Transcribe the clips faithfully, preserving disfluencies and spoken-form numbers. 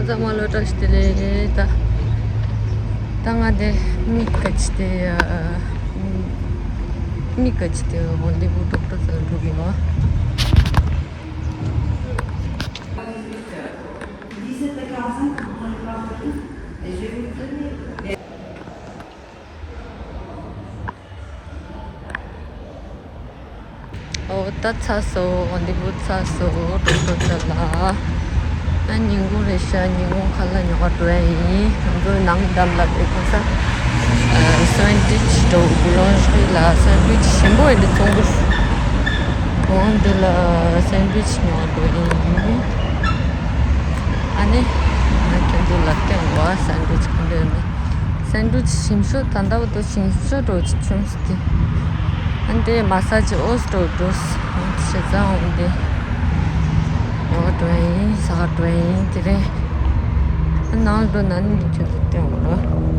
ཚང་མ་ལོ་བཀྲ་ཤིས་བདེ་ལེགས། ད་ད་ང་དེ་མིག་ག་ཅི་དེ་མིག་ག་ཅི་དེ་འོ་འདི་བུ་ཌོག་ཊར་ཚོ་འགྲོ་གི་ཡོད། ཨོ་ད་ཚར་སོང་། འོ་འདི་བུ་ཚར་སོང་། ཌོག་ཊར་ཚོ་ལ། ཨ་ཉིན་གུང་རེད་ཤག་ཉིན་གུང་ཁ་ལག་ཉོ་ག་འགྲོ་ཡ་ཡིན། ང་ཚོ་ནང་འགྲམ་ལ་བསྡད་ཁ་ས་སན་ཌི་ཝིཆ་འགྲོ། བུ་ལོན་ཇི་རི་ལ་སན་ཌི་ཝིཆ་ཞིམ་པོ་ཡོད་འདི་བཙོང་གི། འོ་འདི་ལ་སན་ཌི་ཝིཆ་ཉོ་ག་འགྲོ་ཡ་ཡིན། ཨ་ནི་ང་ཁྱེད་ཚོ་ལ་སྟོན་གོ། སན་ཌི་ཝིཆ་ག་འདྲ་ཡོད་ན། སན་ཌི་ཝིཆ་ཞིམ་ཤོས་ད་ལྟ་བར་དུ་ཞིམ་ཤོས་འགྲོ་ཅིག་བྱུང་སོང་སྟེ། ཨ་འདི་མ་ས་ཅི་ཨོས་འགྲོ་འགྲོ་སོང་། ཞེ་ཙང་འོ་འདི་ཡོ་ག་འགྲོ་ཡིན། ཟ་ག་འགྲོ་ཡིན། དེ་རིང་ཨ་ནང་འགྲོ་ན་ནི་ཁྱོད་ཚོ་སྟོན་འོང་རོགས།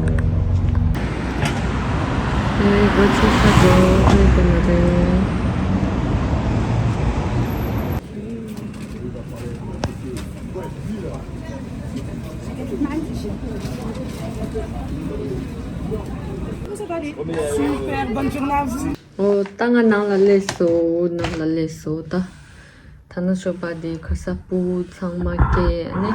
དེ་རིང་སྒོ་ཕྱེ་ས་འགྲོ་ཁྱོད་ཚོ་ན་རེད། Super, bonne journée à vous. ཨོ་ད་ང་ནང་ལ་སླེབས་སོང་། ནང་ལ་སླེབས་སོང་། ད་ཐ་ན་ཤོ་པ་དེ་ཁ་ས་སྤུ་གུ་ཚང་མ་སྐྱེལ་ནས།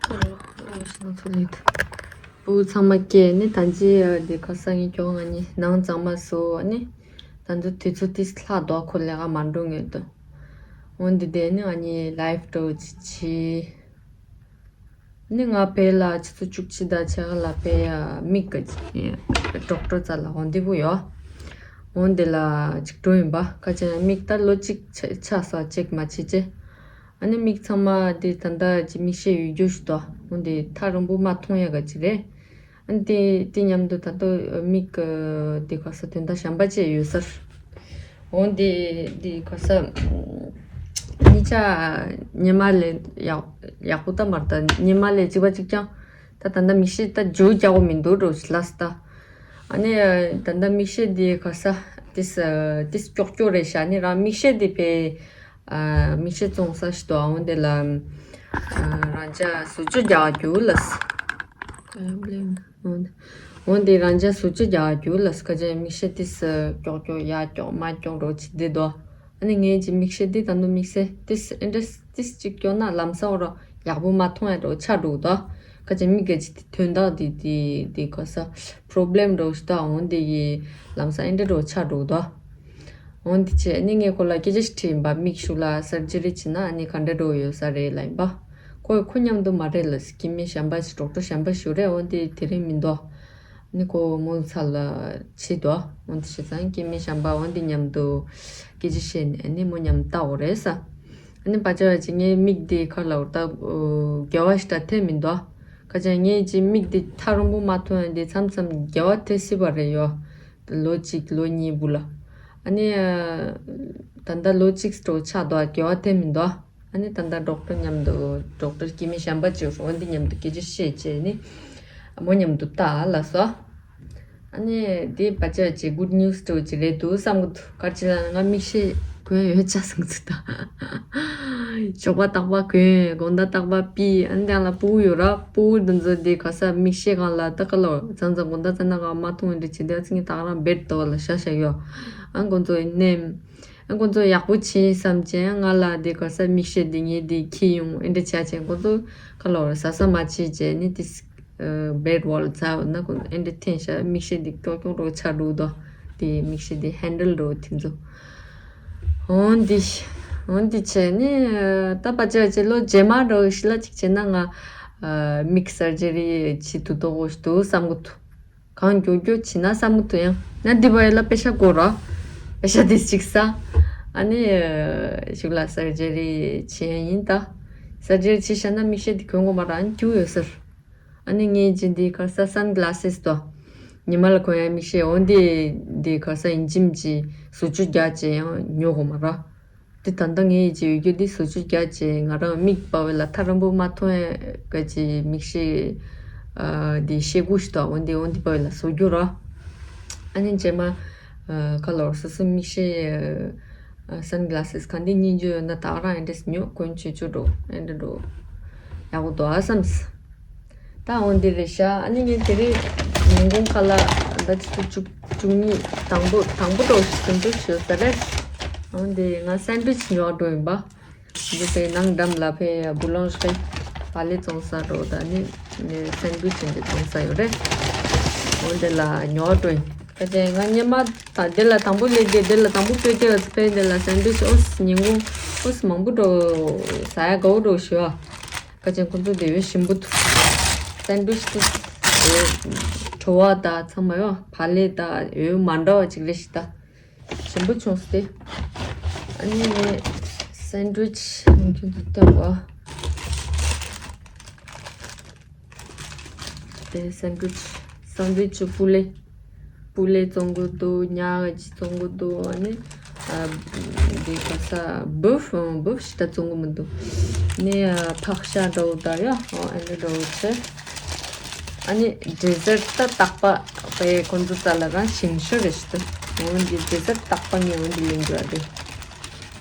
ཨོ་ཨོ་ང་ཚོ་ལེད། སྤུ་གུ་ཚང་མ་སྐྱེལ་ནས་ད་ཅི་དེ་ཁ་ས་ངས་ཀྱོག་ང་གཉིས་ནང་གཙང་མ་བཟོ་ནས། ད་ཚོ་དུས་ཚོད་ཏིས་ལྷག་འདུག་ཁོ་ལས་ཀ་མ་འགྲོ་ངེས་འདུག་འོ་འདི་དེ་ནི་ང་གཉིས་ལའིབ་འགྲོ་ཅི་ཆི། ནི་ང་བལ་ལ་ཆུ་ཚོད་བཅུ་གཅིག་དང་ཕྱེད་ཀ་ལ་བལ་ཡ་མིག་གི་ཌོག་ཊར་རྩ་ལ་འོ་འདི་བུ་ཡོད། འོ་འདི་ལ་ཅིག་འགྲོ་ཡིན་པ། ཁ་ཅན་མིག་ད་ལོ་གཅིག་ཆ་ཆ་ས་ཅེག་མ་བྱེད་ཅེ། ཨ་ནི་མིག་ཚང་མ་འདི་ད་ལྟ་ཅི་མིག་ཤེལ་ཡོད་རྒྱུ་ཞིག་དོ། འོ་འདི་ཐག་རིང་པོ་མ་མཐོང་ཡ་ག་ཅི་རེད། ཨ་ནི་དེ་དེ་མཉམ་དུ་ད་ལྟ་མིག་གི་འདི་ག་ས་དོན་དག་གཞན་པ་ཅེ་ཡོད་སར། འོ་འདི་འདི་ག་ས་ཉི་ཆ་ཉི་མ་ལས་ཡག་ཡག་པོ་ད་མར་ད་ཉི་མ་ལས་གཅིག་པ་གཅིག་ཀྱང་ད་ད་ལྟ་མིག་ཤེལ་ད་འཇུ་རྒྱག་གོ་མི་འདུག་འགྲོ་ལ་ས་ད། ཨ་ནི་ད་ལྟ་མིག་ཤེལ་འདི་ག་ས་ཏིས་ཏིས་ཀྱོག་ཀྱོག་རེད་ཤག་ནི་རང་མིག་ཤེལ་འདི་ཕའི་ཨ་མིག་ཤེལ་བཙོང་ས་ཞིག་ཏུ་འོ་འདི་ལ་ཨ་རང་ཅག་བཟོ་བཅོས་རྒྱག་རྒྱུ་ལ་ས། འོ་འདི་རང་ཅག་བཟོ་བཅོས་རྒྱག་རྒྱུ་ལ་ས་ཁ་ཅན་མིག་ཤེལ་ཏིས་ཀྱོག་ཀྱོག་ཡ་ཀྱོག་མ་ཀྱོག་འགྲོ་ཅི་འདི་དོ། ཨ་ནི་ངའི་ཅི་མིག་ཤེལ་འདི་ད་ནུ་མིག་སེ་ཏིས་ཨེ་འདྲ་ཏིས་ཅིག་ཀྱོག་ན་ལམ་སང་འོ་རོ་ཡག་པོ་མ་མཐོང་ཡ་འགྲོ་ཆ་འགྲོ་དོ། ཁ་ཅན་མིག་གི་ཅི་དོན་དག་འདི་འདི་འདི་ག་ས་པྲོབ་ལེམ་འགྲོ་ཞིག་དོ། འོ་འདི་ཡི་ལམ་སང་ཨེ་འདྲ་འགྲོ་ཆ་འགྲོ་དོ། འོ་འདི་བྱས་ནི་ངས་ཁོ་ལ་སྐད་ཆ་ཞིག་དྲིས་ཡིན་པ། མིག་ཤུགས་ལ་སར་ཇི་རི་བྱེད་ན་ཨ་ནི་ག་འདྲ་འགྲོ་ཡོད་ས་རེད་ལ་ཡིན་པ། ཁོས་ཁོ་མཉམ་དུ་མ་རེད་ལ་སྐྱེ་དམན་གཞན་པ་ཞིག་ཌོག་ཊར་གཞན་པ་ཞིག་རེད། འོ་འདི་དེ་རིང་མི་འདུག་ཨ་ནི་ཁོ་མོ་ཚ་ལ་བྱེད་དོ། འོ་འདི་བྱས་ཙང་སྐྱེ་དམན་གཞན་པ་འོ་འདི་མཉམ་དུ་སྐད་ཆ་བཤད་ནས་ཨ་ནི་མོ་མཉམ་ལྟ་འོ་རེད་ས། ཨ་ནི་པ་ཅག་ཅིག་ངའི་མིག་འདི་ཁ་ལ་འོ་ད་འགྱུར་བ་ཞིག་ད་ཐེབས་མི་འདུག་ཁ་ཅན་ངའི་ཅིག་མིག་འདི་ཐག་རིང་པོ་མ་མཐོང་ཡང་འདི་མཚམས་མཚམས་འགྱུར་བ་ཐེབས་སྲིད་པ་རེད་ཡོ། ལོ་གཅིག་ལོ་གཉིས་བུ་ལ། ཨ་ནི་ད་ལྟ་ལོ་གཅིག་སྤྲོ་ཆགས་འདུག་འགྱུར་བ་ཐེབས་མི་འདུག་ཨ་ནི་ད་ལྟ་ཌོག་ཊར་མཉམ་དུ་ཌོག་ཊར་སྐྱེ་དམན་གཞན་པ་ཅིག་འོ་འདི་མཉམ་དུ་སྐད་ཆ་བཤད་བྱས་ནི་མོ་མཉམ་དུ་ལྟ་ལ་སོ། ཨ་ནི་དེ་བ་ཅག་ཅིག་གུད་ནིའུ་སི་འགྲོ་ཅིག་རེད་འདུག་བསམ་གི་འདུག་ག་རེ་ཅི་ལ་ང་མིག་ཤེལ་གོན་ཡོད་ཆ་བསམ་གི་འདུག་ད་ཞོགས་པ་རྟག་པར་གོན། དགོང་དག་རྟག་པར་ཕུད། ཨ་ནི་དེ་ལ་སྤུ་གུ་ཡོད་ར། སྤུ་གུ་འདི་ཚོ་དེ་ག་ས་མིག་ཤེལ་སྒང་ལ་ད་ག་ལོ་ཚང་ཚང་དགོང་དག་ཚ་ན་ག་མ་མཐོང་འདི་བྱེད་དེ་ཨ་ཙི་ངས་ད་ག་རང་བེད་དོ་ལ་ཤ་ཤ་ཡོད། ཨ་ཁོང་ཚོ་ནེམ། ཨ་ཁོང་ཚོ་ཡག་པོ་བྱེད་བསམ་བྱས་ང་ལ་དེ་ག་ས་མིག་ཤེལ་དེ་ངས་དེ་ཁྱེར་ཡོང་ཨེ་འདྲ་བྱས་བྱས་ཁོང་ཚོ་ག་ལོ་ཟ་ས་མ་བྱེད་བྱས་ནི་དེ་བེད་ཝོལ་ཚ་ན་ཁོང་ཨེ་འདྲ་འཐེན་ཤ་མིག་ཤེལ་དེ་ཀྱོག་ཀྱོག་རོ་ཆ་འགྲོ་དོ། དེ་མིག་ཤེལ་དེ་ཧན་ཌལ་རོ་དེ་ཚོ། འོན་ཏེ། འོན་ཏེ་བྱས་ནས་ད་པ་ཅག་ཅེ་ལོ་རྗེས་མ་འགྲོ་ཤི་ལ་ཅིག་བྱས་ན་ང་མིག་སར་ཇི་རི་བྱེད་དུ་དོག་འོ་ཞིག་འདུག་བསམ་གི་འདུག་གང་མགྱོགས་མགྱོགས་བྱེད་ན་བསམ་གི་འདུག་ཡང་ན་འདི་བ་ཡ་ལ་པེ་ཤ་དགོས་ར། པེ་ཤ་དེ་ཅིག་ས། ཨ་ནི་ཞུགས་ལ་སར་ཇི་རི་བྱེད་ཡ་ཡིན་ད། སར་ཇི་རི་བྱེད་ཤ་ན་མིག་ཤེལ་དེ་གོན་དགོས་མ་ར་ཨ་ནི་ཁྱུག་ཡོད་ཟེར། ཨ་ནི་ངས་ཅི་འདི་ག་ས་སན་གི་ལ་སེས་དོ། ཉི་མ་ལ་གོན་ཡ་མིག་ཤེལ་འོ་འདི་འདི་ག་ས་ཡིན་ཅིམ་ཅི་བཟོ་བཅོས་རྒྱག་ཅེ་ཡང་ཉོ་གོ་མ་ར། འདི་ད་ལྟ་ངས་ཡི་ཅི་ཡོད་རྒྱུ་འདི་བཟོ་བཅོས་རྒྱག་ཅེ་ང་རང་མིག་པ་བེ་ལ་ཐག་རིང་པོ་མ་མཐོང་ཡ་ག་ཅི་མིག་ཤེལ་ཨ་འདི་ཤེལ་སྒོ་ཞིག་དོ་འོ་འདི་འོ་འདི་པ་བེ་ལ་བཟོ་རྒྱུ་ར། ཨ་ནི་རྗེས་མ་ཨ་ཁ་ལོར་སོ་སོ་མིག་ཤེལ་ཨ་སན་གི་ལ་སེས་ག་འདི་གཉིས་འཇོ་ཡོད་ན་ད་རང་ཨེ་འདྲས་ཉོ་གོན་ཆོས་ཆོས་འགྲོ་ཨེ་འདྲ་འགྲོ། ཡག་པོ་འདུག་ཨ་བསམས། ད་འོ་འདི་རེད་ཤག་ཨ་ནི་ངས་དེ་རིང་ཉིན་གུང་ཁ་ལག་ད་ཆུ་ཚོད་བཅུ་བཅུ་གཉིས་དང་པོ་དང་པོ་འགྲོ་ཞིག་དུམ་བུ་ཞུ་ས་རེད། འོ་འདི་ང་སན་ཌི་ཝིཆ་ཉོ་འགྲོ་ཡིན་པ། འདི་དེ་ནང་འགྲམ་ལ་ཕེ་བུ་ལོང་ཤེ་བ་ལེ་བཙོང་ས་འགྲོ་ད་ནི་སན་ཌི་ཝིཆ་འདི་བཙོང་ས་ཡོད་རེད། འོ་འདི་ལ་ཉོ་འགྲོ་ཡིན། ཁ་ཅན་ང་སྙེ་མ་དང་འདི་ལ་དང་པོ་ལས་དེ་འདི་ལ་དང་པོ་སྤོས་ཀྱི་ཡོད་ཚེ་ཕེ་འདི་ལ་སན་ཌི་ཝིཆ་ཨོ་སི་ཉིན་གུང་ཨོ་སི་མང་པོ་འགྲོ་ཟ་ཡ་དགའ་བོ་འགྲོ་ཞུ་བ། ཁ་ཅན་ཁོ་ཚོ་དེ་བས་ཞིམ་པོ་འདུག་སན་ཌི་ཝིཆ་དེ་བྲོ་བ་དང་ཚང་མ་ཡོད་བ་ལེ་དང་ཡོད་མ་འདྲ་བ་ཅིག་རེད་ཤི་ད། ཞིམ་པོ་བྱུང་སྟེ། ཨ་ནི་ངས་སན་ཌི་ཝིཆ་ཁྱོད་ཚོ་སྟོན་གོ། དེ་སན་ཌི་ཝིཆ་སན་ཌི་ཝིཆ་པུ་ལེ། པུ་ལེ་བཙོང་གི་འདུག་ཉ་ག་ཅི་བཙོང་གི་འདུག་ཨ་ནི། ཨ། འདི་ག་ས་བུབ་བུབ་ཞིག་ད་བཙོང་གི་མི་འདུག་ནི་ཨ་ཕག་ཤ་འདྲ་བོ་ད་ཡ་ཨོ་ཨ་ནི་འདྲ་བོ་ཆེ། ཨ་ནི་ཌེ་ཟར་ཊི་ད་རྟག་པ་པའི་ཁོང་ཚོ་རྩ་ལ་རང་ཞིམ་ཤོས་རེད་ཤི་ད། འོ་འདི་ཌེ་ཟར་ཊི་རྟག་པ་ངས་འོ་འདི་ལེན་རྒྱུ་ཨ་དེ།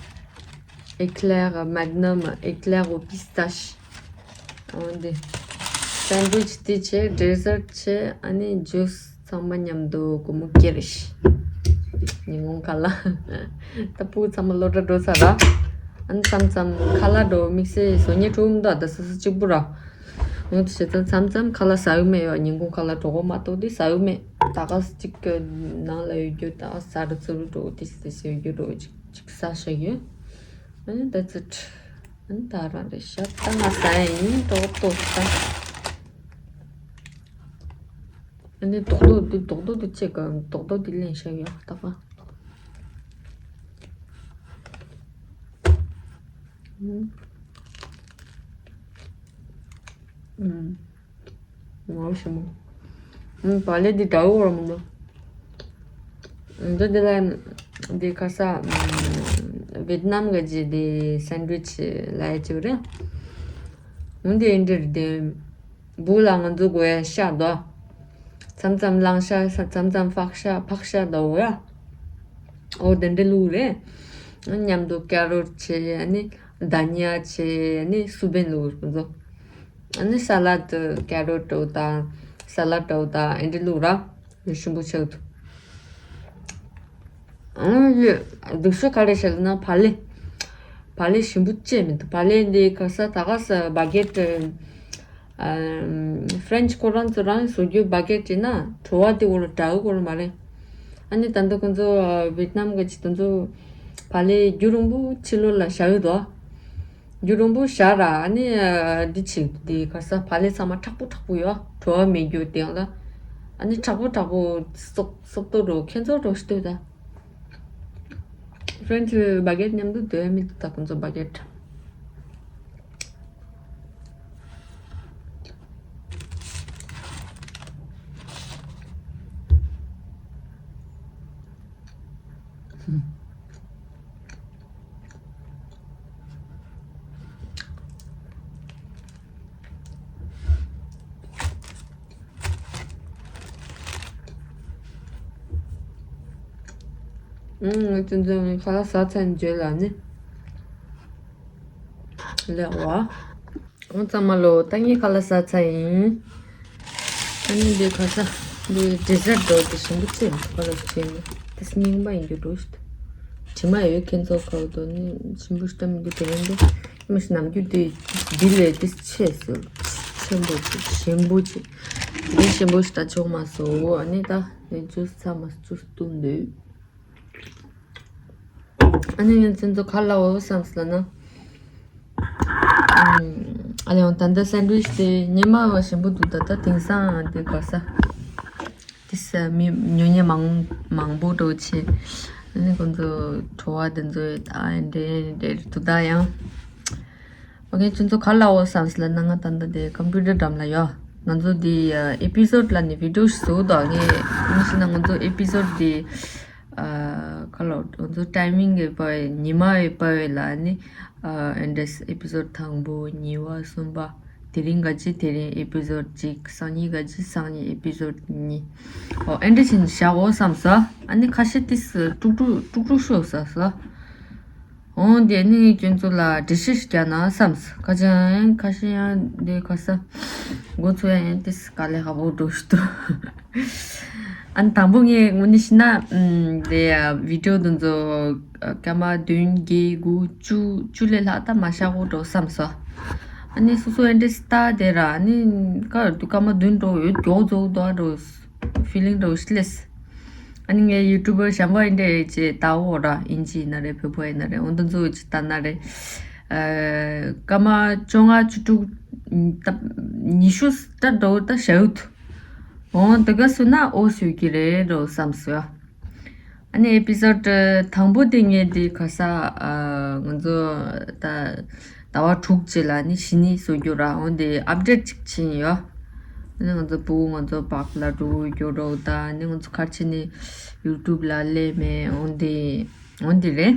ཨེ་ཀི་ལེར་མེག་ནམ་ཨེ་ཀི་ལེར་ཨོ་པི་སི་ཏ་ཤི། འོ་འདི། སན་ཌི་ཝིཆ་དེ་བྱས་ཌེ་ཟར་ཊི་བྱས་ཨ་ནི་ཇུས་ཚང་མ་མཉམ་དུ་སྒོར་མོ་བརྒྱད་རེད་ཤི། ཉིན་གུང་ཁ་ལག་ད་ཕྲུ་གུ་ཚང་མ་སློབ་གྲྭ་འགྲོ་ཚར་ར། ཨ་ནི་མཚམས་མཚམས་ཁ་ལག་འགྲོ་དམིགས་བསལ་བཟོ་མཁན་ཕྲུ་གུ་མི་འདུག་ད་སོ་སོ་གཅིག་པུ་ར། འོ་དེ་བྱས་ཙང་མཚམས་མཚམས་ཁ་ལག་ཟ་གི་མེད་ཡོད། ཉིན་གུང་ཁ་ལག་གྲོད་ཁོག་མ་ལྟོགས་དུས་ཟ་གི་མེད། ད་ག་ས་གཅིག་གི་ནང་ལ་ཡོད་རྒྱུ་ད་ཟ་རུ་ཚུར་རུ་འགྲོ་དེ་སི་དེ་སི་ཡོད་རྒྱུ་འགྲོ་གཅིག་གཅིག་ཟ་བཞག་ཡོད། ཨ་ནི་that's it. ཨ་ནི་ད་རང་རེད་ཤག་ད་ང་ཟ་ཡ་ཡིན། ཏོག་ཏོག་ད། ཨ་ནི་རྡོག་རྡོག་འདི་རྡོག་རྡོག་འདི་བཅད་ག་རྡོག་རྡོག་འདི་ལེན་ཤག་ཡ་ད་པ། ཨུམ། ཨུམ། ངའོ་ཞིམ་མོ། ཨུམ། བ་ལེ་འདི་འདྲ་བོ་ར་མི་འདུག་འདི་འདི་ལ་འདི་ཁ་ས་ཝེད་ནམ་གི་ཅི་འདི་སན་ཌི་ཝིཆ་ལ་ཡ་ཅིག་རེད། འོན་ཏེ་འདིར་འདི་བུ་ལ་ང་ཚོ་དགོས་ཡ་ཤ་འདུག་མཚམས་མཚམས་གླང་ཤ་མཚམས་མཚམས་ཕག་ཤ་ཕག་ཤ་འདུག་ཡ། འོ་དེ་འདྲ་བླུགས་རེད། མཉམ་དུ་ཀེ་རོཊ་བྱས་ཨ་ནི་དྷ་ནི་ཡ་བྱས་ཨ་ནི་སུ་བེན་བླུགས་རེད་ཁོ་ཚོ། ཨ་ནི་ས་ལད་ཀེ་རོཊ་འདྲ་བོ་དང་ས་ལད་འདྲ་བོ་དང་ཨེ་འདྲ་བླུགས་ར། ཞིམ་པོ་ཆགས་འདུག་ཨ་ནི་སྡུག་ཤོས་ག་རེ་བྱས་ལབ་ན་བ་ལེ། བ་ལེ་ཞིམ་པོ་ཅིག་མི་འདུག་བ་ལེ་འདི་ག་ས་ད་ག་ས་བ་གེ་ཊི། ཨ། ཕ་རེན་ཆི་ཁོ་རང་ཚོ་རང་བཟོ་རྒྱུ་བ་གེ་ཊི་ཡིན་ན་བྲོ་བ་དེ་འོ་ལ་འདྲ་གི་གོ་ར་མ་རེད། ཨ་ནི་ད་ལྟ་ཁོ་ཚོ་ཝེད་ནམ་གི་ཅི་དེ་ཚོ་བ་ལེ་རྒྱུན་རིང་པོ་ཕྱི་ལོགས་ལ་བཞག་ཡོད་དོ། རྒྱུན་རིང་པོ་བཞག་ར་ཨ་ནི་འདི་ཅིག་འདི་ག་ས་བ་ལེ་ཚང་མ་མཁྲེགས་པོ་མཁྲེགས་པོ་ཡོད། བྲོ་བ་མེད་རྒྱུ་དེ་ཡང་ལ། ཨ་ནི་མཁྲེགས་པོ་མཁྲེགས་པོ་སོབ་སོབ་ཏོ་རོ་ཁྱེད་ཚོ་རོ་ཤི་ལྟོས་ད། ཕ་རེན་ཆི་བ་གེ་ཊི་མཉམ་དུ་སྡོད་ཡ་མི་འདུག་ད་ཁོ་ཚོ་བ་གེ་ཊི། ཨུམ། ང་ཚོ་ཚོ་ནི་ཁ་ལག་ཟ་ཚར་ནས་བརྗོད་ལ་ནི་ལེགས་བ། ཨོ་ཚང་མ་ལོ། ད་ངས་ཁ་ལག་ཟ་ཚར་ཡིན། ཨ་ནི་འདི་ག་ས་འདི་ཌེ་ཟར་ཊི་འདྲ་བོ་དེ་ཞིམ་པོ་ཆེ་ཁ་ལག་ཆེ་ནི་དེ་སྙིང་པ་ཡིན་རྒྱུ་འགྲོ་ཞིག་དྲི་མ་ཡོད་ཁྱེད་ཚོ་ཁ་བོ་དོ་ནི་ཞིམ་པོ་ཞིག་ཏམ་འདི་དེ་རིང་འདི་ཨ་མ་ཞིག་ནམ་རྒྱུན་དེ་འདི་ལས་དེ་ཆེ་སོ་ཆེན་པོ་ཆེ་ཞིམ་པོ་ཆེ་འདི་ཞིམ་པོ་ཞིག་ད་ཆོག་མ་སོ། ཨ་ནི་ད་ནི་ཇུས་ཚ་མ་ཇུས་བཏུང་འདོད། ཨ་ནི་ངས་ཁྱེད་ཚོ་ག་ལ་འོ་བསམ་སོང་ལབ་ན། ཨ་ལེ་འོ་ད་ལྟ་སན་ཌི་ཝིཆ་དེ་ཉི་མ་བ་ཞིམ་པོ་འདུག་ད་ལྟ་དེང་སང་དེ་ག་ས་དེ་ས་མི་ཉོ་མཁན་མང་མང་པོ་འགྲོ་ཆེ། ཨ་ནི་ཁོང་ཚོ་བྲོ་བ་དེ་ཚོ་ད་འདྲེ་འདྲེ་འདུག་ད་ཡང་། ཨོ་ཁེ་ཁྱེད་ཚོ་ག་ལ་འོ་བསམ་སོང་ལབ་ན། ང་ད་ལྟ་དེ་ཀམ་པུ་ཊར་འགྲམ་ལ་ཡོད། ང་ཚོ་དེ་ཨེ་པི་སོཌ་ལབ་ནས་བི་ཌི་ཡོ་ཞིག་བཟོ་འདུག་ངས་མི་ཤེས་ན་ང་ཚོ་ཨེ་པི་སོཌ་དེ། ཨ། ཁ་ལོ་ང་ཚོ་ཊའི་མིང་གི་པ་བའི་ཉི་མ་བའི་པ་བའི་ལ་ནི་ཨ་ཨེ་འདྲས་ཨེ་པི་སོཌ་དང་པོ་གཉིས་པ་གསུམ་པ་དེ་རིང་ག་ཅི་དེ་རིང་ཨེ་པི་སོཌ་གཅིག་སང་ཉིན་ག་ཅི་སང་ཉིན་ཨེ་པི་སོཌ་གཉིས། ཨོ་ཨེ་འདྲས་ཕྱིན་བཞག་འོ་བསམ་ས། ཨ་ནི་ཁ་ཤས་ཏིས་དཀྲུག་དཀྲུག་དཀྲུག་དཀྲུག་ཤོག་ས་ས། འོང་དེ་ནི་ཁྱོད་ཚོ་ལ་འགྲེལ་བཤད་ཞིག་རྒྱག་ན་བསམས། ཁ་ཅང་ཁ་ཤས་ཡང་དེ་ཁ་ས་འགོ་ཚུགས་ཡ་ཡང་དེ་དཀའ་ལས་ཁག་པོ་འགྲོ་ཞིག་འདུག་ཨ་ནི་དང་པོ་ངས་དངོས་གནས་བཤད་ན་ཨམ་དེ་ཨ་བི་ཌིའོ་དེ་ཚོ་ཨ་སྐར་མ་བདུན་བརྒྱད་དགུ་བཅུ་བཅུ་ལས་ལྷག་ད་མ་བཞག་གོ་འགྲོ་བསམས་སོང་། ཨ་ནི་སོ་སོ་ཨེ་འདྲས་ལྟ་དེ་ར་ཨ་ནི་ཀ་སྐར་མ་བདུན་འགྲོ་ཡོད་མགྱོགས་རྫོགས་འདུག་འགྲོ། ཕི་ལིང་འདྲ་བོ་ཞིག་སླེབས། ཨ་ནི་ངའི་ཡུ་ཊུབ་པར་གཞན་པ་ཨེ་འདྲས་ཅེས་ལྟ་འོ་ར་ཨིན་ཇི་ཡིན་ན་རེད་བོད་པ་ཡིན་ན་རེད་འོ་འདི་ཚོ་ཅིག་ལྟ་ན་རེད། ཨ་སྐར་མ་བཅོ་ལྔ་བཅུ་དྲུག་ད་ཉི་ཤུ་ད་འགྲོ་ད་བྱ་ཡུལ་དུ། འོ་འདི་ག་སུ་ན་ཨོ་སུ་གི་རེད་འགྲོ་བསམ་སོ། ཨ་ནི་ཨེ་པི་སོ་ཌི་དང་པོ་དེ་ངས་དེ་ག་ས་ཨ་ང་ཚོ་ད་ཟླ་བ་དྲུག་ཅིག་ལ་ནི་གཞི་ནས་བཟོ་རྒྱུ་ར་འོ་འདི་ཨབ་ཌེཊ་ཅིག་ཕྱིན་ཡོད། ཨ་ནི་ང་ཚོ་བུ་ང་ཚོ་པཱག་ལ་འགྲོ་རྒྱུ་རོགས་ད་ཨ་ནི་ང་ཚོ་ག་རེ་བྱས་ནས་ཡུ་ཊུབ་ལ་སླེབས་མེད་འོ་འདི་འོ་འདི་རེད།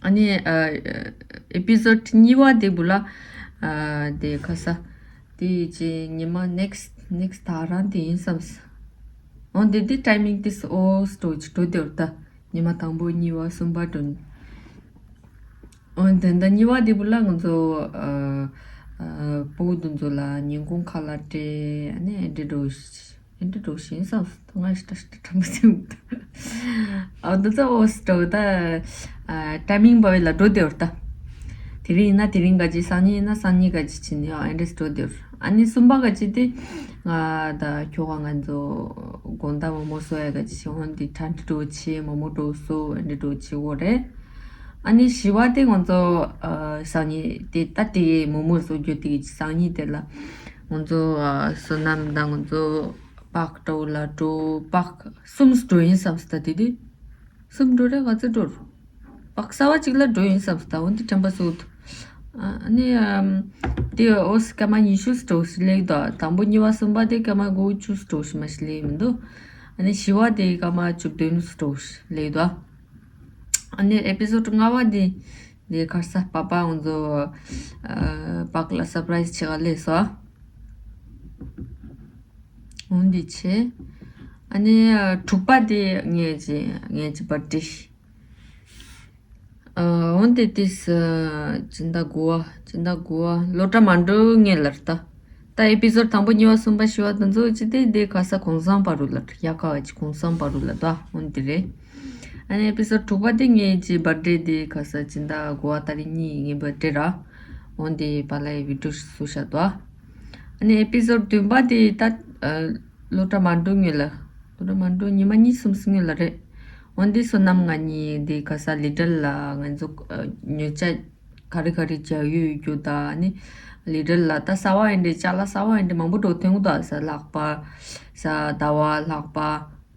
ཨ་ནི་ཨ་ཨེ་པི་སོ་ཌི་གཉིས་པ་དེ་བུ་ལ་ཨ་དེ་ག་ས་དེ་ཅི་ཉི་མ་ནེག་སི་ཊི་ནེག་སི་ཊི་ད་རང་དེ་ཡིན་བསམས། འོ་འདི་དེ་ཊའི་མིང་དེ་སུ་ཨོ་སི་འགྲོ་ཅིག་འགྲོ་དེ་བར་ད། ཉི་མ་དང་པོ་གཉིས་པ་གསུམ་པ་དྲུག་འོན་ཏེ་ཟླ་གཉིས་པ་དེ་བུ་ལ་ང་ཚོ་ཨ་ཨ་སྤུ་གུ་དེ་ཚོ་ལ་ཉིན་གུང་ཁ་ལག་སྤྲད་ཨ་ནི་ཨེ་འདྲ་འགྲོ་ཤི་ཨེ་འདྲ་འགྲོ་ཤི་ཡིན་བསམ་སོང་ང་ཞིག་ཏྲ་ཞིག་ཏྲ་ཁྲམ་པ་ཚིག་ཨ་འདི་ཚོ་ཨོ་སི་འགྲོ་ད་ཨ་ཊའི་མིང་བ་བའི་ལ་འགྲོ་དེ་བར་ད། དེ་རིང་ཡིན་ན་དེ་རིང་ག་ཅི་སང་ཉིན་ཡིན་ན་སང་ཉིན་ག་ཅི་ཕྱིན་ཡོད་ཨེ་འདྲ་འགྲོ་དེ་བར། ཨ་ནི་གསུམ་པ་ག་ཅི་དེ། ང་ད་ཁྱོ་ག་ང་ཚོ་དགོང་དག་མོག་མོག་བཟོ་ཡ་ག་ཅི་ཞིག་འོན་ཏེ་ཁྲ་འདྲི་འགྲོ་ཆེ་མོག་མོག་འགྲོ་བཟོ་ཨེ་འདྲ་འགྲོ་ཆེ་འོ་རེད། ཨ་ནི་བཞི་བ་དེ་ང་ཚོ་ཨ་སང་ཉིན་དེ་ད་དེ་མོག་མོག་བཟོ་རྒྱུ་དེ་གི་སང་ཉིན་དེ་ལ་ང་ཚོ་ཨ་བསོད་ནམས་དང་ང་ཚོ་པཱག་འགྲོ་ལ་འགྲོ་པཱག་གསུམ་འགྲོ་ཡིན་བསམ་སྟ་དེ་དེ། གསུམ་འགྲོ་རེད་ག་ཚོད་འགྲོ་རུ། པག་གསར་བ་གཅིག་ལ་འགྲོ་ཡིན་བསམ་སྟ་འོན་ཏེ་དྲན་པ་སོགས་འདུག་ཨ་ནི་ཨམ་དེ་ཨོ་སི་སྐར་མ་ཉི་ཤུ་འགྲོ་ཞིག་ལེགས་འདུག་དང་པོ་གཉིས་པ་གསུམ་པ་དེ་སྐར་མ་དགུ་བཅུ་འགྲོ་ཞིག་མ་ཞིག་ལེགས་མི་འདུག་ཨ་ནི་བཞི་བ་དེ་སྐར་མ་བཅུ་བདུན་འགྲོ་ཞིག་ལེགས་འདུག་ཨ་ནི་ཨེ་པི་སོ་ཌི་ལྔ་བ་དེ་དེ་ཁར་ས་པ་པ་འོན་ཚོ་ཨ་པག་ལ་སར་པ་རའི་ཛི་བྱེད་ག་ལེགས་སོ། འོན་ཏེ་ཆེ། ཨ་ནི་དྲུག་པ་དེ་ངས་ཀྱི་ངས་ཀྱི་བར་ཌེ། འོན་ཏེ་དེས་སྦྱིན་བདག་དགུ་བ་སྦྱིན་བདག་དགུ་བ་སློབ་གྲྭ་མ་འགྲོ་ངེས་ལར་ལྟ། ད་ཨེ་པི་སོ་ཌི་དང་པོ་གཉིས་པ་གསུམ་པ་བཞི་བ་དེ་ཚོ་ཅི་སྟེ་དེ་ག་ས་གོང་སང་བར་རུ་ལར་ཡ་ག་བ་ཅི་གོང་སང་བར་རུ་ལ་ད་འོན་ཏེ་རེད། ཨ་ནི་ཨེ་པི་སོ་ཌི་དྲུག་པ་དེ་ངས་ཀྱི་བར་ཌེ་དེ་ག་ས་སྦྱིན་བདག་དགུ་བ་ཏ་རིག་གཉིས་ངའི་བར་ཌེ་ར། འོན་ཏེ་པ་ལའི་བི་ཌིའོ་ཞིག་བཟོ་བཞག་འདུག་ཨ་ནི་ཨེ་པི་སོ་ཌི་བདུན་པ་དེ་ད་ཨ་སློབ་གྲྭ་མ་འགྲོ་སྔོན་ལ། སློབ་གྲྭ་མ་འགྲོ་ཉི་མ་གཉིས་གསུམ་སྔོན་ལ་རེད། འོན་ཏེ་བསོད་ནམས་ང་གཉིས་དེ་ག་ས་ལི་ཌལ་ལ་ང་ཚོ་ཨ་ཉོ་ཆ་ག་རེ་ག་རེ་བྱ་ཡུལ་རྒྱུ་དང་ཨ་ནི་ལི་ཌལ་ལ་ད་གསར་པ་ཡིན་འདྲ་ཅ་ལག་གསར་པ་ཡིན་འདྲ་མང་པོ་འགྲོ་ཐོན་གི་འདུག་ས་ལྷག་པ། ས་ཟླ་བ་ལྷག་པ།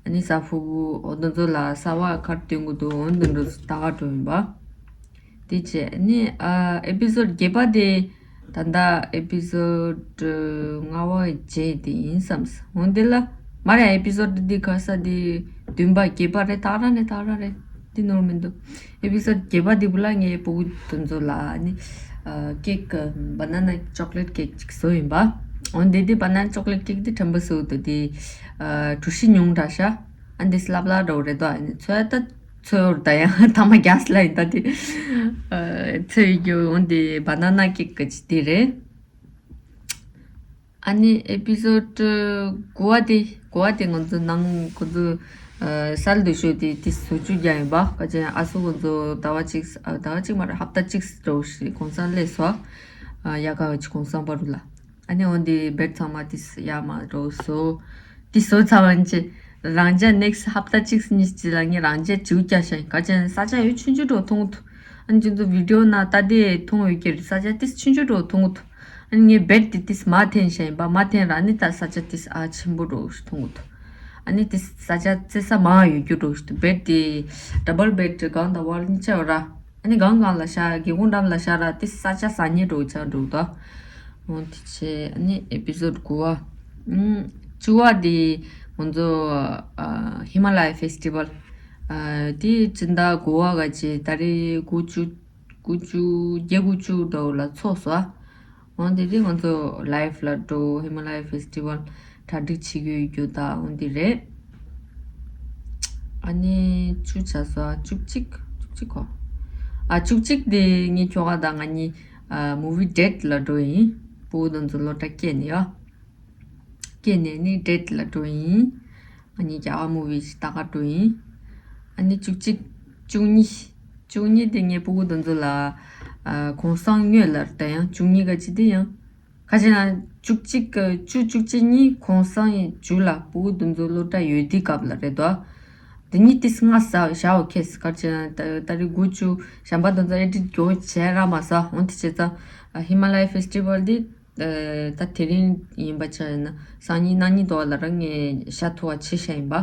ཨ་ནི་ས་ཕུ་བུ་འོ་དེ་ཚོ་ལ་གསར་པ་ག་རེ་སྟོན་གི་འདུག་འོ་དེ་འདྲ་ད་ག་འགྲོ་ཡིན་པ། དེ་བྱས་ཨ་ནི་ཨ་ཨེ་པི་སོ་ཌི་བརྒྱད་པ་དེ་ད་ལྟ་ཨེ་པི་སོ་ཌི་ལྔ་པ་རྗེས་དེ་ཡིན་བསམས། འོན་ཏེ་ལ་མ་རེད་ཨེ་པི་སོ་ཌི་འདི་ག་ས་དེ་བདུན་པ་བརྒྱད་པ་རེད་ད་ག་རང་རེད་ད་ག་རང་རེད་འདི་ནོར་མི་འདུག་ཨེ་པི་སོ་ཌི་བརྒྱད་པ་འདི་བུ་ལ་ངའི་སྤུ་གུ་དེ་ཚོ་ལ་ཨ་ནི་ཨ་ཀེག་བ་ན་ན་ཅོག་ལེཊ་ཀེག་ཅིག་བཟོ་ཡིན་པ། འོན་ཏེ་འདི་བ་ན་ན་ཅོག་ལེཊ་ཀེག་འདི་དྲན་པ་བཟོ་འདུག་འདི་ཨ་གྲུ་བཞི་ཉུང་དྲགས་ཤག་ཨ་འདི་སླབ་སླབ་འདྲ་བོ་རེད་དོ། ཨ་ནི་ཚོད་ད་ཚོད་འོར་ད་ཡང་ཐ་མ་རྒྱ་སླ་ཡིན་ད་དེ་ཚོད་ཡོད་རྒྱུ་འོན་ཏེ་བ་ན་ན་ཀེག་གི་ཅི་དེ་རེད། ཨ་ནི་ཨེ་པི་སོ་ཌི་དགུ་བ་དེ་དགུ་བ་དེ་ང་ཚོ་ནང་ཁོ་ཚོ་ཨ་གསར་འདུ་ཤོག་དེ་དེ་བཟོ་བཅོས་རྒྱག་ཡིན་པ་ག་ཅན་ཨ་སུ་ཁོ་ཚོ་ཟླ་བ་གཅིག་ཨ་ཟླ་བ་གཅིག་མ་རེད་ཧབ་ཏ་གཅིག་འགྲོ་ཞིག་གོང་སང་སླེབས་སོ། ཨ་ཡ་ག་བ་ཅིག་གོང་སང་བར་རུ་ལ། ཨ་ནི་འོན་ཏེ་བེད་ཚང་མ་ཏིས་ཡ་མ་རོ་སོ། ཏིས་སོ་ཚ་བ་ཅི། རང་ཅག་ནེག་སི་ཧབ་ཏ་གཅིག་གཉིས་ཅི་ལ་ངས་རང་ཅག་བྱིའུ་རྒྱག་ཤ་ཡིན་ག་ཅན་ས་ཆ་ཡོད་ཆུང་ཆུང་འགྲོ་མཐོང་ཐུ། ཨ་ནི་ཅི་ཚོ་བི་ཌིའོ་ན་ལྟ་དེ་མཐོང་ཡོད་ཀྱི་རེད་ས་ཆ་ཏིས་ཆུང་ཆུང་འགྲོ་མཐོང་ཐུ། ཨ་ནི་ངས་བེད་དེ་ཏིས་མ་འཐེན་ཤ་ཡིན་པ་མ་འཐེན་ར་ནི་ད་ས་ཆ་ཏིས་ཨ་ཆེན་པོ་འགྲོ་མཐོང་ཐུ། ཨ་ནི་ཏིས་ས་ཆ་རྩེ་ས་མ་ཡོད་རྒྱུ་འགྲོ་ཐུ་བེད་དེ་ཌ་བལ་བེད་གང་དང་བར་གཉིས་ཆ་ཡོད་ར། ཨ་ནི་གང་གང་ལ་ཤར་སྒེའུ་ཁུང་འགྲམ་ལ་ཤར་ར་ཏི་ས་ཆ་ཟ་ཉེ་འགྲོ་ཆགས་འགྲོ་ད། འོ་དེ་བྱས་ཨ་ནི་ཨེ་པི་སོ་ཌི་དགུ་བ། ཨུམ། བཅུ་བ་དེ་ང་ཚོ་ཨ་ཧི་མ་ལ་ཡ་ཕེ་སི་ཊི་བལ། ཨ་དེ་སྤྱི་ཟླ་དགུ་བ་ག་ཅེ་ད་རེས་དགུ་བཅུ་དགུ་བཅུ་བརྒྱད་དགུ་བཅུ་འདྲ་བོ་ལ་ཚོགས་སོ། འོ་དེ་དེ་ང་ཚོ་ལའེབ་ལ་འགྲོ་ཧི་མ་ལ་ཡ་ཕེ་སི་ཊི་བལ་གྲ་སྒྲིག་བྱེད་ཀྱི་ཡོད་རྒྱུ་ད་འོ་དེ་རེད། ཨ་ནི་བཅུ་ཆ་སོ་བཅུ་གཅིག་བཅུ་གཅིག་གོ། ཨ་བཅུ་གཅིག་དེ་ངའི་ཁྱོ་ག་དང་ང་གཉིས་ཨ་movie date ལ་འགྲོ་ཡིན། ཕྲུ་གུ་དེ་ཚོ་སློབ་གྲྭ་སྐྱེལ་ནས་ཡ། སྐྱེལ་ནས་ནི་date ལ་འགྲོ་ཡིན། ང་གཉིས་རྒྱ་གར་movie ཞིག་ལྟ་ག་འགྲོ་ཡིན། ཨ་ནི་བཅུ་གཅིག་བཅུ་གཉིས། བཅུ་གཉིས་དེ་ངའི་ཕྲུ་གུ་དེ་ཚོ་ལ་ཨ་གུང་སེང་སྔོན་ལ་ད་ཡང་བཅུ་གཉིས་ག་ཅི་དེ་ཡང་ཁ་ཅིག་ན་བཅུ་གཅིག་གི་བཅུ་བཅུ་གཅིག་གཉིས་གུང་སེང་ཡི་མཇུག་ལ་ཕྲུ་གུ་དེ་ཚོ་སློབ་གྲྭ་ཡོད་དུས་སྐབས་ལ་རེད་དོ། དེ་གཉིས་ཏིས་ང་ས་ཞའོ་ཁེས་ཁ་ཅིག་ན་ད་ད་རེས་དགུ་བཅུ་གཞན་པ་དེ་ཚོ་edit མགྱོགས་བྱས་ར་མ་ས་འོན་ཏེ་བྱས་ཙང་ཧི་མ་ལ་ཡ་ཕེ་སི་ཊི་ཝལ་དེ་ད་དེ་རིང་ཡིན་པ་ཆ་ཡིན་ན་སང་ཉིན་གནངས་ཉིན་དོ་ལ་ར་ངས་ཤ་ཐུ་བ་ཆེ་ཤ་ཡིན་པ།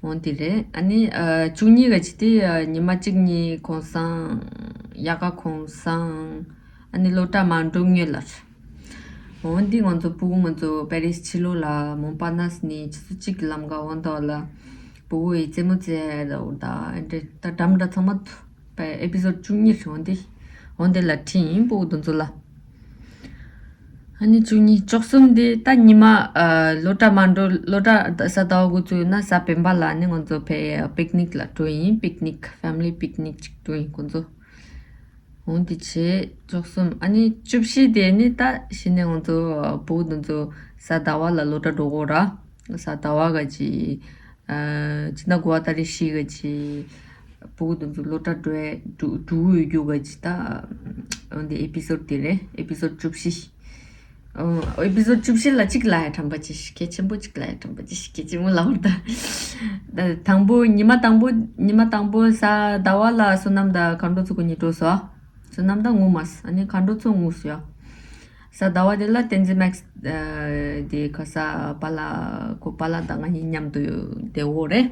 འོན་ཏེ་རེད། ཨ་ནི་ཨ་བཅུ་གཉིས་ག་ཅི་དེ་ཨ་ཉི་མ་གཅིག་གཉིས་གུང་སེང་། དབྱར་ཁ་གུང་སེང་། ཨ་ནི་སློབ་གྲྭ་མ་འགྲོ་སྔོན་ལ། འོན་ཏེ་ང་ཚོ་ཕྲུ་གུ་ང་ཚོ་པེ་རིས་ཕྱི་ལོགས་ལ་མོན་པ་ནས་ནི་ཆུ་ཚོད་གཅིག་གི་ལམ་ཀ་འོན་ཏོ་ལ་ཕྲུ་གུ་ཡི་རྩེད་མོ་རྩེ་ད་འོ་ད་ཨེ་འདྲེ་ད་འགྲམ་འདྲ་ཚང་མ་པའི་episode བཅུ་གཉིས་འོན་ཏེ་འོན་ཏེ་ལ་ཁྲིད་ཡིན་ཕྲུ་གུ་དེ་ཚོ་ལ། ཨ་ནི་བཅུ་གཉིས་བཅུ་གསུམ་དེ་ད་ཉི་མ་ཨ་སློབ་གྲྭ་མ་འགྲོ་སློབ་གྲྭ་གཟའ་ཟླ་བ་འགོ་བཙུགས་ཡོད་ན་གཟའ་སྤེན་པ་ལ་ནི་ང་ཚོ་ཕའི་picnic ལ་འགྲོ་ཡིན། picnic family picnic ཅིག་འགྲོ་ཡིན་ཁོང་ཚོ། འོན་ཏེ་བྱས་བཅུ་གསུམ་ཨ་ནི་བཅུ་བཞི་དེ་ནི་ད་གཞི་ནས་ང་ཚོ་ཕྲུ་གུ་དེ་ཚོ་གཟའ་ཟླ་བ་ལ་སློབ་གྲྭ་འགྲོ་དགོས་ར། གཟའ་ཟླ་བ་ག་ཅི། ཨ་སྤྱི་ཟླ་དགུ་པ་ཏ་རིག་བཞི་ག་ཅི། ཕྲུ་གུ་དེ་ཚོ་སློབ་གྲྭ་འགྲོ་ཡ་འགྲོ་འགྲོ་ཡོད་རྒྱུ་ག་ཅི་ད། འོན་ཏེ་episode དེ་རེད། episode བཅུ་བཞི། ཨོ་episode བཅུ་བཞི་ལ་གཅིག་ལ་ཡ་དྲན་པ་ཅི་ཞིག་གལ་ཆེན་པོ་གཅིག་ལ་ཡ་དྲན་པ་ཅི་ཞིག་གལ་ཆེན་པོ་ལ་བར་ད། དང་པོ་ཉི་མ་དང་པོ་ཉི་མ་དང་པོ་གཟའ་ཟླ་བ་ལ་བསོད་ནམས་དང་མཁའ་འགྲོ་ཚོ་གཉིས་འགྲོ་སོང་། བསོད་ནམས་དང་ངུ་མ་སོང་། ཨ་ནི་མཁའ་འགྲོ་ཚོ་ངུ་སོང་ཡ། གཟའ་ཟླ་བ་དེ་ལ་བསྟན་འཛིན་མེག་སི་ཨ་དེ་ག་ས་པཱ་ལགས་ཁོ་པཱ་ལགས་དང་ང་གཉིས་མཉམ་དུ་བསྡད་ཡོད་རེད།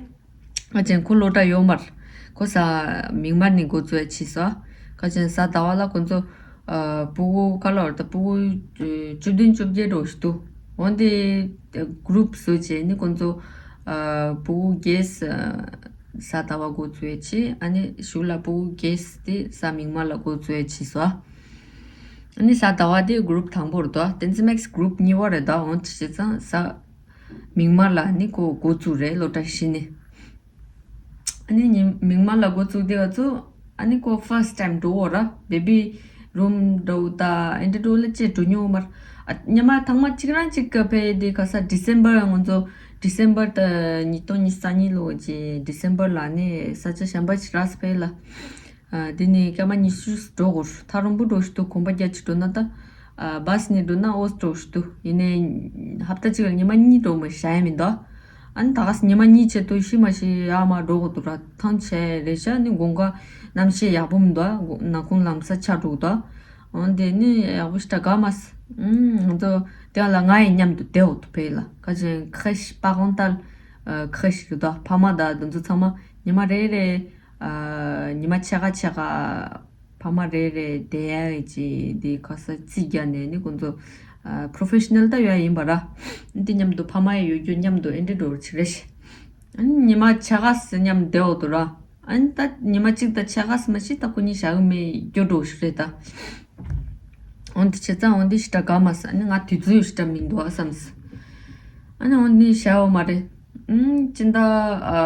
ཨ་ཅན་ཁོ་སློབ་གྲྭ་ཡོད་མ་རེད། ཁོ་གཟའ་མིག་དམར་ནས་འགོ་བཙུགས་ཡ་བྱས་སོང་། ཁ་ཅན་གཟའ་ཟླ་བ་ལ་ཁོ་ཚོ་ཨ་ཕྲུ་གུ་ག་ལ་བར་དུ་ཕྲུ་གུ་བཅུ་བདུན་བཅོ་བརྒྱད་འགྲོ་ཞིག་འདུག་འོན་ཏེ་group བཟོས་བྱས་ནི་ཁོ་ཚོ་ཨ་ཕྲུ་གུ་བརྒྱད་གཟའ་ཟླ་བ་འགོ་བཙུགས་ཡ་བྱས། ཨ་ནི་གཞུག་ལ་ཕྲུ་གུ་བརྒྱད་དེ་གཟའ་མིག་དམར་ལ་འགོ་བཙུགས་ཡ་བྱས་སོང་། ཨ་ནི་གཟའ་ཟླ་བ་དེ་group དང་པོ་རེད་དོ། བསྟན་འཛིན་མེག་སི་group གཉིས་པ་རེད་དོ། འོན་ཏེ་བྱས་ཙང་གཟའ་མིག་དམར་ལ་ནི་ཁོ་འགོ་བཙུགས་རེད་སློབ་གྲྭ་གཞི་ནས། ཨ་ནི་ཉི་མིག་དམར་ལ་འགོ་བཙུགས་དེ་ག་ཚོ་ཨ་ནི་ཁོ་first time འགྲོ་འོ་ར་baby room འགྲོ་ད་ཨེ་འདྲ་འགྲོ་ལ་ཅེ་འགྲོ་མྱོང་མར། ཨ་ཉི་མ་ཐང་མ་གཅིག་རང་གཅིག་ག་ཕེ་དེ་ག་ས་December ང་ཚོ་December ད་ཉིས་སྟོང་ཉི་ཤུ་རྩ་གཉིས་ལོ་གི་December ལ་ནི་ས་ཆ་གཞན་པ་ཞིག་རག་ཕེ་ལ། ཨ་དེ་ནས་སྐར་མ་ཉི་ཤུ་འགྲོ་དགོས། ཐག་རིང་པོ་འགྲོ་ཞིག་འདུག་གོམ་པ་རྒྱག་ཅིག་འགྲོ་ན་ད། ཨ་bus ནས་འགྲོ་ན་ཨོ་འགྲོ་ཞིག་འདུག་ཡིན་ནའི་ཧབ་ཏ་གཅིག་ལ་ཉི་མ་གཉིས་འགྲོ་མི་ཤ་ཡ་མི་འདུག་ཨ་ནི་ད་ག་སེ་ཉི་མ་གཉིས་ཆེད་དུ་ཤི་མ་ཤི་ཡ་མ་འགྲོ་དགོས་འདུག་ར། ཐང་ཆད་རེད་ཤག་ནི་དགོང་ཁ་གནམ་གཤིས་ཡག་པོ་མི་འདུག་ནག་ཁུང་ལམ་ས་ཆགས་འགྲོ་གི་འདུག་འོན་ཏེ་ནི་ཡག་པོ་ཞིག་ད་དགའ་མ་སོང་། ཨུམ་ང་ཚོ་དེ་ལ་ང་ཡི་མཉམ་དུ་བསྡད་འོ་དུ་ཕེ་ལ་ཁ་ཅན་ཁ་ཤི་པ་གང་ལྟར་ཁ་ཤི་གི་འདུག་ཕ་མ་ད་དེ་ཚོ་ཚང་མ་ཉི་མ་རེ་རེ། ཨ་ཉི་མ་ཕྱེད་ཀ་ཕྱེད་ཀ་ཕ་མ་རེ་རེ་བསྡད་ཡ་ཅིག་དེ་ག་ས་རྩིས་རྒྱག་ནས་ནི་ཁོང་ཚོ་ཨ་professional ད་ཡོད་ཡིན་པ་ར། འདི་མཉམ་དུ་ཕ་མ་ཡི་ཡོད་རྒྱུ་མཉམ་དུ་ཨེ་འདྲ་འགྲོ་ཅིག་རེད་ཤག་ཨ་ནི་ཉི་མ་ཕྱེད་ཀ་ཙམ་མཉམ་བསྡད་འོ་དུ་ར། ཨ་ནི་ད་ཉི་མ་གཅིག་དང་ཕྱེད་ཀ་ཙམ་མ་ཤི་ད་ཁོ་གཉིས་བཞག་གི་མེད་རྒྱུ་འགྲོ་ཞིག་རེད་ད། འོན་ཏེ་བྱས་ཙང་འོན་ཏེ་ཞེ་དྲག་དགའ་མ་སོང་། ཨ་ནི་ང་དུས་ཚོད་ཞེ་དྲག་མི་འདུག་ཨ་བསམས། ཨ་ནི་འོན་ཏེ་བྱ་བ་མ་རེད། ཨུམ་སྤྱི་ཟླ་ཨ་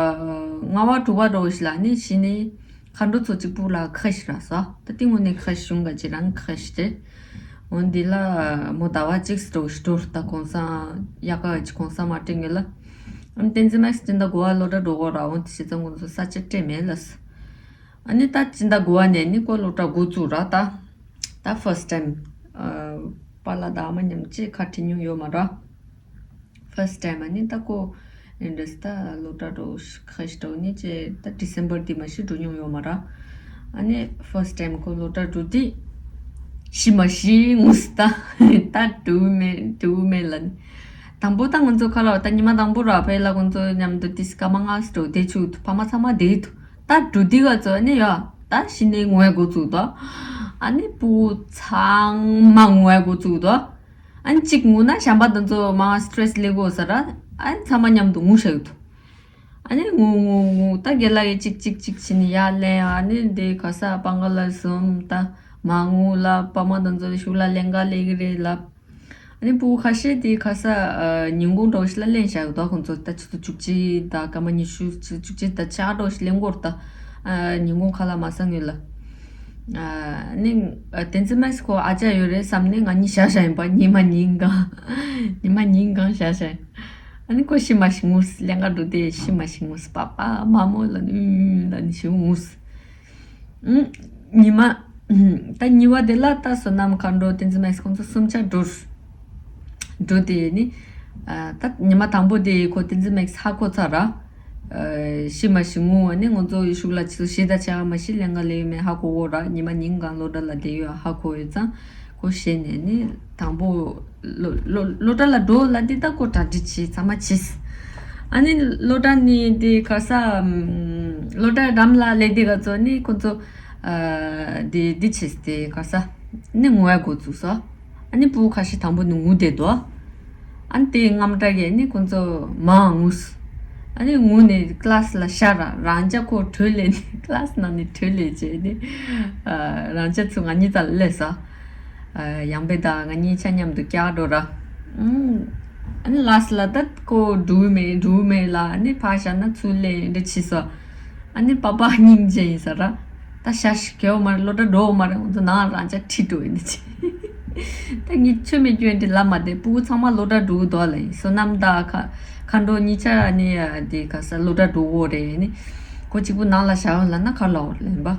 ལྔ་པ་དྲུག་པ་འགྲོ་ཞིག་ལ་ནི་གཞི་ནས་མཁའ་འགྲོ་ཚོ་གཅིག་པུ་ལ་ཁ་ཤི་ར་ས་ད་ཏི་ངོ་ནས་ཁ་ཤི་བྱུང་ག་ཅི་རང་ཁ་ཤི་རེད། འོན་ཏེ་ལ་མོ་ཟླ་བ་གཅིག་འགྲོ་ཞིག་འགྲོ་ད་གུང་སེང་ཡག་ག་ཅི་གུང་སེང་མ་སྤྲད་ངེས་ལ། ཨམ་བསྟན་འཛིན་མ་སྤྱི་ཟླ་དགུ་པ་སློབ་གྲྭ་འགྲོ་གོ་ར་འོན་ཏེ་བྱས་ཙང་ཁོང་ཚོ་ས་ཆ་སྤྲད་མེད་ལ། ཨ་ནི་ད་སྤྱི་ཟླ་དགུ་པ་ནས་ནི་ཁོ་སློབ་གྲྭ་འགོ་བཙུགས་ར་ད། ད་first time ཨ་པཱ་ལགས་དང་ཨ་མ་མཉམ་གཅིག་ཁ་བྲལ་མྱོང་ཡོད་མ་ར། first time ཨ་ནི་ད་ཁོ་ཨེ་འདྲས་ད་སློབ་གྲྭ་འགྲོ་ཁ་ཤས་འགྲོ་ནི་ཅེ་ད་December དེ་མ་ཤི་འགྲོ་མྱོང་ཡོད་མ་ར། ཨ་ནི་first time ཁོ་སློབ་གྲྭ་འགྲོ་དུས་ཤི་མ་ཤི་ངུས་ད་ད་འགྲོ་མེད་འགྲོ་མེད་ལ་ནི། དང་པོ་ད་ང་ཚོ་ཁ་ལ་ད་ཉི་མ་དང་པོ་ར་ཕེ་ལ་ཁོང་ཚོ་མཉམ་དུ་ཏིས་སྐར་མ་ལྔ་ཙམ་འགྲོ་དེ་ཆུ་ཕ་མ་ཚང་མ་བསྡད་ཡོད་དུ། ད་འགྲོ་དུས་ག་ཚོད་ནི་ཡ། ད་གཞི་ནས་ངུ་བའི་འགོ་བཙུགས་དོ། ཨ་ནི་ཕྲུ་གུ་ཚང་མ་ངུ་བའི་འགོ་བཙུགས་དོ། ཨ་ནི་གཅིག་ངུ་ན་གཞན་པ་དེ་ཚོ་མ་stress སླེབས་དགོས་ས་ར། ཨ་ནི་ཚང་མ་མཉམ་དུ་ངུ་བཞག་དོ། ཨ་ནི་ངུ་ངུ་ངུ་ད་རྒན་ལགས་ཀྱིས་གཅིག་གཅིག་གཅིག་བྱས་ནས་ཡར་ལེན། ཨ་ནི་འདི་ག་ས་སྤང་ག་ལ་ཟུམ་ད་མ་ངུ་ལབ། ཕ་མ་དེ་ཚོ་གཞུག་ལ་ལེན་ག་སླེབས་ཀྱི་རེད་ལབ། ཨ་ནི་ཕྲུ་གུ་ཁ་ཤས་དེ་ག་ས་ཨ་ཉིན་གུང་འདྲ་བོ་ཞིག་ལ་ལེན་བཞག་ཡོད་དོ། ཁོང་ཚོ་ད་ཆུ་ཚོད་བཅུ་གཅིག་དང་སྐར་མ་ཉི་ཤུ་ཆུ་ཚོད་བཅུ་གཅིག་དང་ཕྱེད་ཀ་འདྲ་བོ་ཞིག་ལེན་གྱི་ཡོད་རེད་ད། ཨ་ཉིན་གུང་ཁ་ལག་མ་ཟ་སྔོན་ལ། ཨ་ནི་ཨ་བསྟན་འཛིན་མེག་སི་ཁོ་ཨ་ཅག་ཡོད་རེད་བསམ་ནས་ང་གཉིས་བཞག་བཞག་ཡིན་པ། ཉི་མ་ཉིན་གང་ཉི་མ་ཉིན་གང་བཞག་བཞག་ཡིན། ཨ་ནི་ཁོ་ཤི་མ་ཤི་ངུས། ལེན་ག་འགྲོ་དེ་ཤི་མ་ཤི་ངུས། པ་པ་མ་མོ་ལ་ནི་ཨུ་ཨུ་ལ་ནི་ཤི་ངུས། ཨུ། ཉི་མ། ད་གཉིས་པ་དེ་ལ་ད་བསོད་ནམས་མཁའ་འགྲོ་བསྟན་འཛིན་མེག་སི་ཁོང་ཚོ་གསུམ་ཆ་འགྲོ། འགྲོ་དེ་ནི། ཨ་ད་ཉི་མ་དང་པོ་དེ་ཁོ་བསྟན་འཛིན་མེག་སི་ཧ་གོ་ཚར་ར། ཨ་ཤི་མ་ཤི་ངུ་བ་ནི་ང་ཚོ་ཡི་ཤུགས་ལ་ཆུ་ཤི་ད་ཆ་མ་ཤི་ལེན་ག་ལེ་མེ་ཧ་གོ་གོ་ར། ཉི་མ་ཉིན་གང་སློབ་གྲྭ་ལ་བསྡད་ཡོད་ཧ་གོ་ཡོད་ཙང་། ཁོ་ཤེས་ནས་ནི་དང་པོ་སློ་སློ་སློབ་གྲྭ་ལ་འགྲོ་ལ་འདི་ད་ཁོ་གྲ་སྒྲིག་བྱས་ཚང་མ་བྱས། ཨ་ནི་སློབ་གྲྭ་ནི་འདི་ག་ས་ཨམ་སློབ་གྲྭ་འགྲམ་ལ་སླེབས་དེ་ག་ཚོ་ནི་ཁོ་ཚོ་ཨ་འདི་འདི་བྱས་ཏེ་ག་ས་ནི་ངུ་ཡ་འགོ་བཙུགས་སོ། ཨ་ནི་སྤུ་གུ་ཁ་ཤས་དང་པོ་ནི་ངུ་བསྡད་དོ། ཨ་ནི་དེའི་རྔམ་སྐྲག་གིས་ནི་ཁོ་ཚོ་མར་ངུས། ཨ་ནི་ངུ་ནས་ཀླ་སི་ལ་ཤར་ར། རང་ཅག་ཁོ་བྲོས་ལས་ནི་ཀླ་སི་ནང་ནས་བྲོས་ལས་བྱས་ནི། ཨ་རང་ཅག་ཚོ་ང་གཉིས་རྩ་ལ་སླེབས་སོ། ཨ་ཡང་པེ་དང་ང་གཉིས་ཆ་མཉམ་དུ་བཀྱག་འགྲོ་ར། ཨུམ། ཨ་ནི་ལ་སི་ལ་ད་ཁོ་འགྲོ་མེད་འགྲོ་མེད་ལ། ཨ་ནི་ཕར་བཞག་ན་ཚུར་སླེབས་འདྲ་བྱས་སོ། ཨ་ནི་པ་པ་སྙིང་རྗེ་ཡིན་ས་ར། ད་ཤ་ཤི་གེའོ་མ་རེད། སློབ་གྲྭ་འགྲོ་མ་རེད། ང་ཚོ་ནང་རང་ཅག་ཁྲིད་འགྲོ་ཡིན་ནི་ཅི། ད་ངས་ཆོ་མེད་རྒྱུ་འདི་ལབ་མ་བདེ། སྤུ་གུ་ཚང་མ་སློབ་གྲྭ་འགྲོ་གི་འདུག་ལ་ཡིན། བསོད་ནམས་དང་ཁ་མཁའ་འགྲོ་གཉིས་ཆ་ནི་འདི་ག་ས་སློབ་གྲྭ་འགྲོ་གོ་རེད་ནི། ཁོ་གཅིག་པུ་ནང་ལ་བཞག་ཡོང་ལབ་ན་ག་ལ་འོར་ལེན་པ།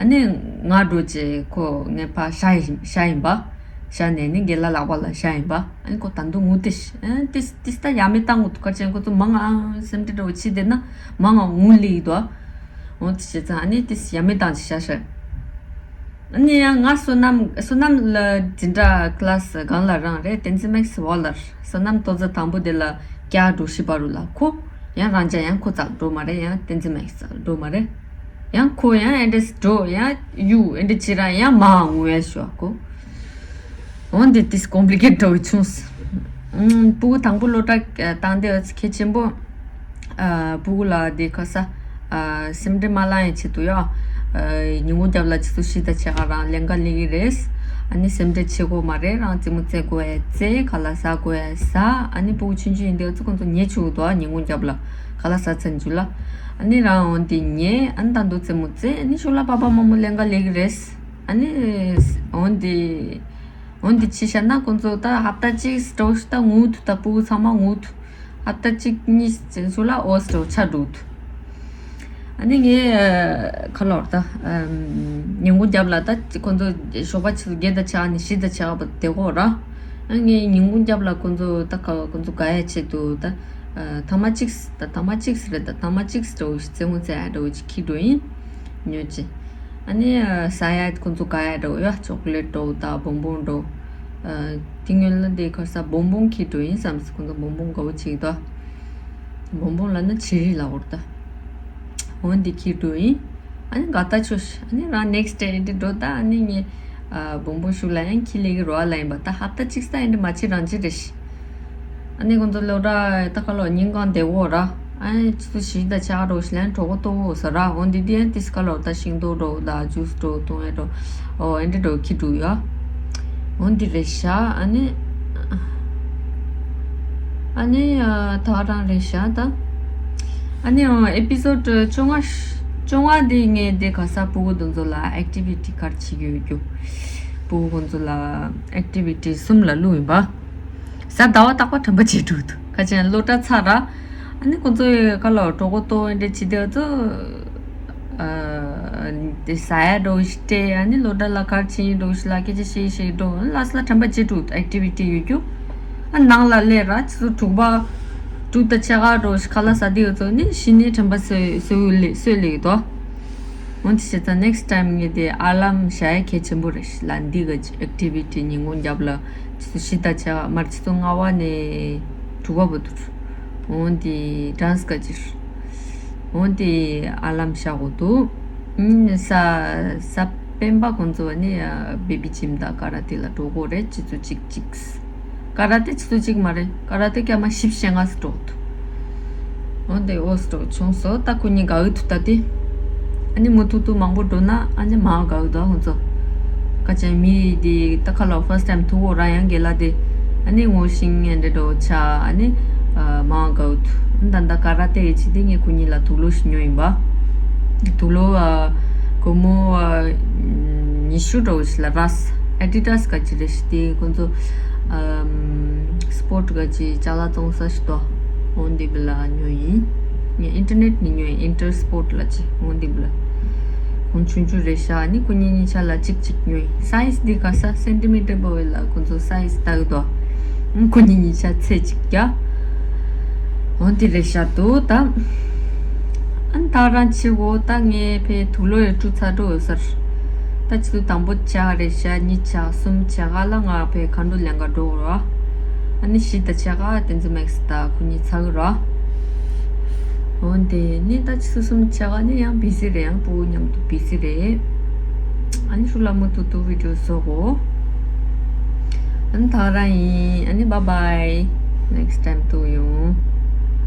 ཨ་ནི་ང་འགྲོ་རྗེས་ཁོ་ངའི་ཕ་ཤ་ཡིན་ཤ་ཡིན་པ། ཤ་ནས་ནི་རྒན་ལགས་ལག་པ་ལ་ཤ་ཡིན་པ། ཨ་ནི་ཁོ་ད་དུང་ངུ་ཏེ་ཤི། ཨ་ཏིས་ཏིས་ད་ཡ་མེད་བཏང་གོ་འདུག་ག་ཅན་ཁོ་ཚོ་མང་ཨང་སེམས་ཁྲལ་འདྲ་བོ་བྱེད་བསྡད་ན་མང་ཨང་ངུ་ལི་ཡི་དོ། འོ་དེ་བྱས་ཙང་ཨ་ནི་ཏིས་ཡ་མེད་བཏང་ཅི་ཤ་ཤ། ཨ་ནི་ཡང་ང་བསོད་ནམས་བསོད་ནམས་ལ་འཛིན་གྲྭ་ཀླ་སི་སྒང་ལ་རང་རེད། བསྟན་འཛིན་མེག་སི་འོག་ལ་བསོད་ནམས་ལྟོ་ཚང་དང་པོ་དེ་ལ་བཀྱག་འགྲོ་ཤི་པ་རུ་ལ་ཁོ། ཡང་རང་ཅག་ཡང་ཁོ་རྩ་ལ་འགྲོ་མ་རེད། ཡང་བསྟན་འཛིན་མེག་སི་རྩ་ལ་འགྲོ་མ་རེད། ཡང་ཁོ་ཡང་ཨེ་འདྲས་འགྲོ་ཡང་གཡུག་ཨེ་འདྲས་བྱེད་ར་ཡང་མ་ངུ་ཡ་ཤོག་ཁོ། འོན་ཏེ་ཏིས་ཀོམ་པི་ལི་ཀེཊ་འདྲ་བོ་བྱུང་སོང་། ཨུམ། སྤུ་གུ་དང་པོ་སློབ་གྲྭ་ཨ་བཏང་དེ་གལ་ཆེན་པོ། ཨ་སྤུ་གུ་ལ་དེ་ག་ས་ཨ་སེམས་ཁྲལ་མ་ལངས་ཡ་ཆེད་དུ་ཡ། ཨ་ཉིན་གུང་རྒྱབ་ལ་ཆུ་ཚོད་བཞི་དང་ཕྱེད་ཀ་རང་ལེན་ག་སླེབས་ཀྱི་རེད། ཨ་ནི་སེམས་ཁྲལ་བྱེད་དགོས་མ་རེད། རང་རྩེད་མོ་རྩེ་དགོས་ཡ་རྩེ། ཁ་ལག་ཟ་དགོས་ཡ་ཟ། ཨ་ནི་སྤུ་གུ་ཆུང་ཆུང་ཡིན་དུས་ཚོ་ཁོང་ཚོ་ཉལ་བཅུག་འདུག་ཉིན་གུང་རྒྱབ་ལ་ཁ་ལག་ཟ་ཚར་རྗེས་ལ། ཨ་ནི་རང་འོན་ཏེ་ཉལ། ཨ་ནི་ད་དུང་རྩེད་མོ་རྩེ། ཨ་ནི་ཤུགས་ལ་པ་པ་མ་མོ་ལེན་ག་སླེབས་ཀྱི་རེད། ཨ་ནི་འོན་ཏེ། འོན་ཏེ་ཕྱི་བཤད་ན་ཁོང་ཚོ་ད་ཧབ་ཏ་གཅིག་སྤྲོ་ཤི་ད་ངུ་ཐུ་ད་སྤུ་གུ་ཚང་མ་ངུ་ཐུ། ཧབ་ཏ་གཅིག་གཉིས་ཚོ་ལ་འོ་སྤྲོ་ཆ་འགྲོ་ཐུ། ཨ་ནི་ངས་ཁ་ལོར་ད་ཉིན་གུང་རྒྱབ་ལ་ད་ཁོང་ཚོ་ཞོགས་པ་ཆུ་ཚོད་བརྒྱད་དང་ཕྱེད་ནས་བཞི་དང་ཕྱེད་ཀ་བར་བསྡད་ཀྱི་ཡོད་ར། ཨ་ངས་ཉིན་གུང་རྒྱབ་ལ་ཁོང་ཚོ་ད་ག་ཁོང་ཚོ་དགའ་ཡ་ཆེད་དུ་ད་ཐ་མ་གཅིག་ད་ཐ་མ་གཅིག་རེད། ད་ཐ་མ་གཅིག་འདྲ་བོ་ཞིག་རྩེད་མོ་རྩེ་ཡ་འདྲ་བོ་ཞིག་འཁྱེར་འགྲོ་ཡིན། ཉོས་ཅི། ཨ་ནི་ཟ་ཡ་ཁོང་ཚོ་དགའ་ཡ་འདྲ་བོ་ཡ། ཅོག་ལེ་ཊི་འདྲ་བོ་དང་བོང་བོང་འདྲ་བོ། ཨ་དེ་སྔོན་ལ་དེ་ག་ས་བོང་བོང་འཁྱེར་འགྲོ་ཡིན་བསམ་སོང་། ཁོང་ཚོ་བོང་བོང་དགའ་བོ་བྱེད་ཀྱི་འདུག་བོང་བོང་ལབ་ན་བྱི་རིལ་ལབ་ཀྱི་ཡོད་རེད་ད། འོ་འདི་འཁྱེར་འགྲོ་ཡིན། ཨ་ནི་དགའ་ཐག་ཆོད་ཤག་ཨ་ནི་རང་ནེག་སི་ཌེ་ཨེ་འདྲ་འགྲོ་ད། ཨ་ནི་ངས་ཨ་བོང་བོང་ཤུགས་ལ་ཡང་འཁྱེར་སླེབས་ཀྱི་རེད་ལབ་ཡིན་པ། ད་ཧབ་ཏ་གཅིག་ས་ཨེ་འདྲ་མ་བྱེད་རང་བྱེད་རེད་ཤག་ཨ་ནི་ཁོང་ཚོ་སློབ་གྲྭ་ད་ག་ལོ་ཉིན་གང་བསྡད་ཡོད་ར། ཨ་ནི་ཆུ་ཚོད་བཞི་དང་ཕྱེད་ཀ་འདྲ་བོ་ཞིག་ལ་གྲོད་ཁོག་ལྟོགས་ཡོད་ས་ར། འོ་འདི་དུས་ཡང་ཏིས་ག་ལོ་ད་ཤིང་ཏོག་འདྲ་བོ་དང་ཇུས་འདྲ་བོ་འཐུང་ཡ་འདྲ་བོ། འོ་ཨེ་འདྲ་འདྲ་བོ་འཁྱེར་འགྲོ་ཡ། འོ་འདི་རེད་ཤག་ཨ་ནི་ཨ་ནི་ཨ་ད་རང་རེད་ཤག་ད། ཨ་ནི་ཨ་ཨེ་པི་སོ་ཌི་བཅོ་ལྔ་བཅོ་ལྔ་དེ་ངས་དེ་ག་ས་སྤུ་གུ་དེ་ཚོ་ལ་ཨེག་ཊི་བི་ཊི་ག་རེ་བྱེད་ཀྱི་ཡོད་རྒྱུ། སྤུ་གུ་དེ་ཚོ་ལ་ཨེག་ཊི་བི་ཊི་གསུམ་ལ་བླུགས་ཡིན་པ། གཟའ་ཟླ་བ་རྟག་པར་དྲན་པ་བརྗེད་འགྲོ་འདུག་ཁ་ཅན་སློབ་གྲྭ་ཚར་ར། ཨ་ནི་ཁོང་ཚོ་ཡི་ག་ལ་གྲོད་ཁོག་ལྟོགས་འདྲ་བྱེད་དུས་ཚོ། ཨ་དེ་ཟ་ཡ་འདྲ་བོ་ཞིག་སྤྲད། ཨ་ནི་སློབ་གྲྭ་ལ་ག་རེ་བྱེད་ཀྱི་འདུག་ཞིག་ལ་སྐད་ཆ་བཤད་བཤད་འགྲོ། ལ་སི་ལ་དྲན་པ་བརྗེད་འགྲོ། ཨེག་ཊི་བི་ཊི་ཡོད་རྒྱུ། ཨ་ནང་ལ་སླེབས་ར་ཆུ་ཚོད་དྲུག་པ། དྲུག་དང་ཕྱེད་ཀ་འདྲ་བོ་ཞིག་ཁ་ལག་ཟ་དུས་ཚོ་ནི་གཞི་ནས་དྲན་པ་གསོས་གསོས་ལེ་གསོས་ལེ་གི་འདུག་འོན་ཏེ་བྱས་ཙང་ནེག་སི་ཊའིམ་ངས་དེ་ཨ་ལམ་བཞག་ཡ་གལ་ཆེན་པོ་རེད་ཤག་ལ། འདི་གི་ཨེག་ཊི་བི་ཊི་ཉིན་གུང་རྒྱབ་ལ་ཆུ་ཚོད་བཞི་དང་ཕྱེད་ཀ་མར་ཆུ་ཚོད་ལྔ་པ་ནས་དྲུག་པ་བར་དུ། འོན་ཏེ་ཌན་སི་ག་ཅིར། འོན་ཏེ་ཨ་ལམ་བཞག་དགོས་འདུག་ཨུམ། གཟའ་གཟའ་སྤེན་པ་ཁོང་ཚོ་ནི་ཨ་བེ་བི་ཇིམ་དང་ཀ་ར་ཏེ་ལ་འགྲོ་དགོས་རེད། ཆུ་ཚོད་གཅིག་གཅིག་ཀ་ར་ཏེ་ཆུ་ཚོད་གཅིག་མ་རེད། ཀ་ར་ཏེ་སྐར་མ་བཞི་བཅུ་ཞེ་ལྔ་ཙམ་འགྲོ་འདུག་འོན་ཏེ་འོ་སོ་བྱུང་སོ། ད་ཁོ་གཉིས་དགའ་འོས་ཐུག་ད་དེ། ཨ་ནི་མུ་མཐུད་དུ་མང་པོ་འགྲོ་ན་ཨ་ནི་མ་དགའ་འོས་འདུག་ཁོང་ཚོ། ཁ་ཅན་མི་དེ་ད་ཁ་ལ་ཕར་སི་ཊའིམ་ཐུག་འོ་ར་ཡང་རྒན་ལགས་དེ། ཨ་ནི་ངོ་ཤེས་ངན་འདྲ་འགྲོ་ཆ་ཨ་ནི་ཨ་མ་དགའ་འོས་ཐུག་ད་ད་ཀ་ར་ཏེ་ཡི་ཆེད་དེ་ངས་ཁོ་གཉིས་ལ་དུག་ལོག་ཞིག་ཉོས་ཡིན་པ། དུག་ལོག་ཨ་སྒོར་མོ་ཨ། ཉི་ཤུ་འགྲོ་ཞིག་ལ་རས་ཨེ་ཌི་ཌ་སི་ག་ཅི་རེད་ཞིག་དེ་ཁོང་ཚོ་ཨམ་སི་པོར་ཊི་ག་ཅི་ཅ་ལག་བཙོང་ས་ཞིག་ཏོ། འོན་ཏེ་བི་ལ་ཉོ་ཡིན། ངས་ཨིན་ཊར་ནེཊ་ནས་ཉོ་ཡིན། ཨིན་ཊར་སི་པོར་ཊི་ལ་ཅི་འོན་ཏེ་བི་ལ་ཁོང་ཆུང་ཆུང་རེད་ཤག་ཨ་ནི་ཁོ་གཉིས་གཉིས་ཆ་ལ་གཅིག་གཅིག་ཉོ་ཡིན། སའི་ཛི་འདི་ག་ས་སེན་ཊི་མི་ཊར་པོ་ཡོད་ལ་ཁོང་ཚོ་སའི་ཛི་ལྟ་གི་འདུག་ཁོ་གཉིས་གཉིས་ཆ་ཚད་གཅིག་རྒྱ། འོན་ཏེ་རེད་ཤག་འདུག་ད། ཨ་ནི་ད་རང་ཆེ་བོ་ད་ངས་ཕའི་དུག་ལོག་ཡོད་ཀྲུ་ཚ་འགྲོ་ཡོད་སར། ད་ཆུ་ཚོད་དང་པོ་ཆགས་རེད་ཤག་གཉིས་ཆགས་གསུམ་ཆགས་ག་ལ་ང་ཕའི་ཁ་འགྲོ་ལེན་ག་འགྲོ་ར། ཨ་ནི་བཞི་ད་ཆགས་ག་དེ་ཚོ་མེག་སི་ད་ཁོ་གཉིས་ཚ་གི་ར། འོན་ཏེ་ནི་ད་ཆུ་ཚོད་གསུམ་ཆགས་ག་ནི་ཡང་བི་ཟི་རེད། ཡང་ཕྲུ་གུ་མཉམ་དུ་བི་ཟི་རེད། ཨ་ནི་ཧྲུ་ལ་མུ་ཏུ་ཏུ་བི་ཌི་ཡོ་བཟོ་གོ། ཨ་ནི་ད་རང་ཡིན། ཨ་ནི་bye bye next time དུ་ཡོང་།